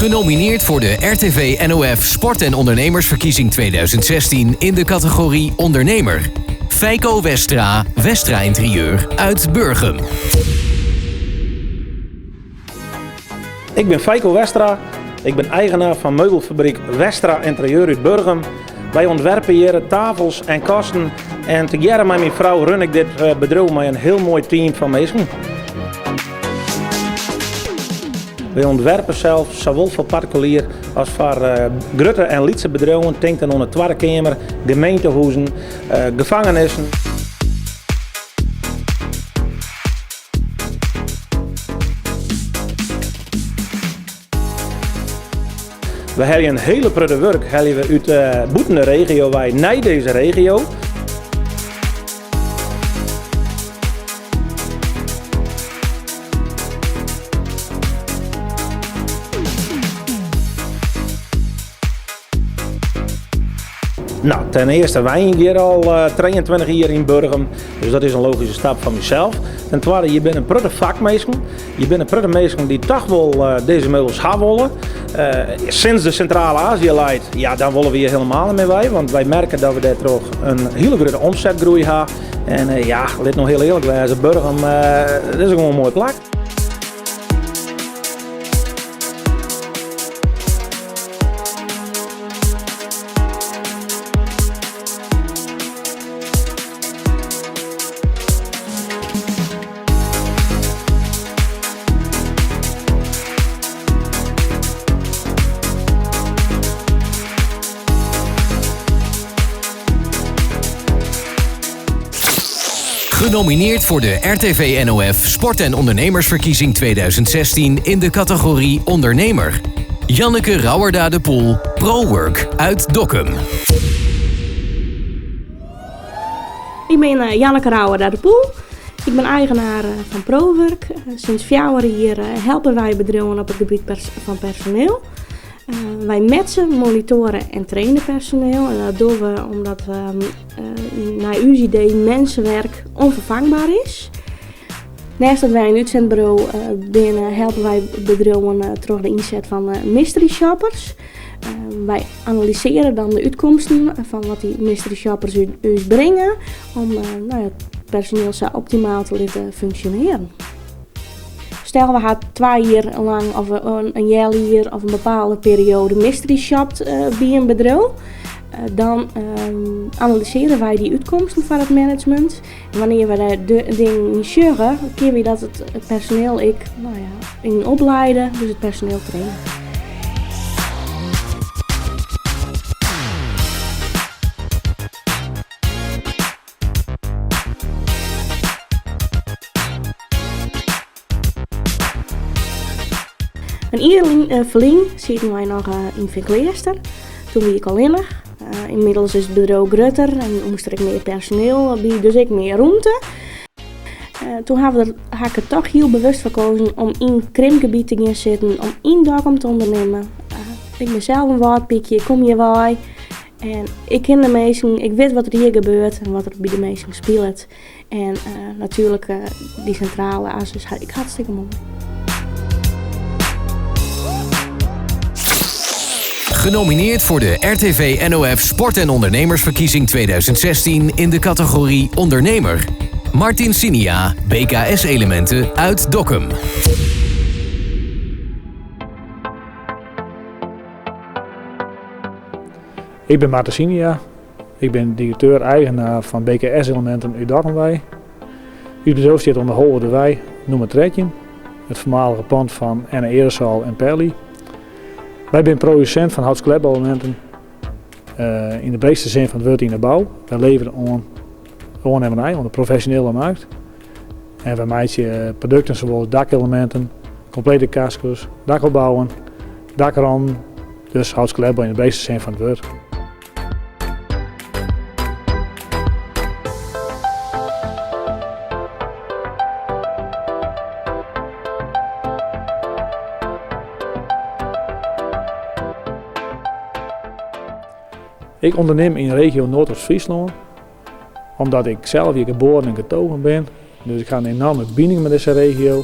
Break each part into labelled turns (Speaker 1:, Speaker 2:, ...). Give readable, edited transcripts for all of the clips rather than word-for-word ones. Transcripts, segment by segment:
Speaker 1: Genomineerd voor de RTV NOF Sport en Ondernemersverkiezing 2016 in de categorie Ondernemer. Feiko Westra, Westra Interieur uit Burgum.
Speaker 2: Ik bin Feiko Westra, ik bin eigenaar fan meubelfabryk Westra Interieur út Burgum. Wy ûntwerpe hjir tafels en kasten en tegearre mei myn frou run ik dit eh, bedriuw mei in hiel moai team fan minsken. Wy ûntwerpe sels sawol foar partikulier as foar eh, grutte en lytse bedriuwen. Tink dan oan de Twadde Keamer, gemeentehuzen, eh, gefangenissen. We helje in hiele protte wurk helje we út bûten de regio wei nei dizze regio. No, ten earste wenje ik hjir al 23 jier yn Burgum, dus dat is in logyske stap foar mysels. Ten twadde, hjir binne in protte fakminsken. Hjir binne in protte minsken dy't toch wol dizze meubels ha wolle. Sinds de Sintrale As hjir leit, ja, dan wolle we hjir helemaal net mear wei, want wy merke dat we dêrtroch in hiele grutte omsetgroei ha. En ja, lit no hiel earlik wêze, Burgum, dat is gewoan in moai plak.
Speaker 1: Genomineerd voor de RTV NOF Sport en Ondernemersverkiezing 2016 in de categorie Ondernemer. Janneke Rauwerda de Poel, ProWork uit Dokkum.
Speaker 3: Ik bin eh, Janneke Rauwerda de Poel. Ik bin eigenaar eh, fan ProWork. Eh, sinds fjouwer jier helpe wy bedriuwen op it gebiet fan personeel. Wy matche, monitoare en traine personeel. En dat dogge we omdat nei ús idee mensenwerk onvervangbaar is. Neist dat wy in útsendburo binne, helpe wy bedriuwen troch de ynset fan mystery shoppers. Wy analysearje dan de útkomsten fan wat dy mystery shoppers ús bringe om no ja, it personiel sa optimaal te litte funksjonearjen. Stel we ha twa jier lang of in healjier of in bepaalde perioade mystery shopt by in bedriuw. Dan analysearje wy dy útkomsten foar it management. En wannear wy dêr de dingen yn sjogge, kinne wy dat it personeel ek no ja, yn opliede, dus it personeel traine. In jier ferlyn sieten wy noch yn Feankleaster. Toen wie ik allinnich. Ynmiddels is it bedriuw grutter en moast der ek mear personeel by, dus ek mear rûmte. Toen ha we der, ha ik der toch hiel bewust foar kozen om yn krimpgebiet te gean sitten, om yn Dokkum te ûndernimmen. Ik bin sels in Wâldpykje, ik kom hjir wei en ik kin de minsken, ik wit wat der hjir gebeurt en wat der by de minsken spilet. En natuerlik dy sintrale as is ek hartstikke moai.
Speaker 1: Genomineerd voor de RTV NOF Sport en Ondernemersverkiezing 2016 in de categorie Ondernemer. Martin Sinia, BKS Elementen uit Dokkum.
Speaker 4: Ik bin Martin Sinia, Ik bin direkteur-eigenaar fan BKS Elementen út Dokkum wei. Us bedriuw stiet oan de Holwerderwei nûmer 13, it foarmalige pand fan Enne Aerosol en Perli. Wy binne produsint fan houtskeletboueleminten yn de breedste sin fan it wurd yn de bou. Wy leverje oan de oannimmerij, oan de profesjonele markt. En wy meitsje produkten sawol as dakeleminten, komplete kasko's, dakopbouwen, dakrannen, dus houtskeletbou yn de breedste sin fan it wurd. Ik ûndernim yn regio Noardoost-Fryslân omdat ik sels hjir geboren en getogen bin. Dus ik ha in enoarme bining mei dizze regio.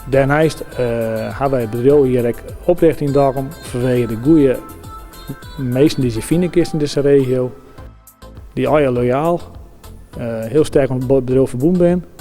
Speaker 4: Dêrneist hawwe wy it bedriuw hjir ek oprjochte yn Dokkum fanwege de goede minsken dy't je fine kinst yn dizze regio. Dy't allegear loyaal, hiel sterk oan it bedriuw ferbûn binne.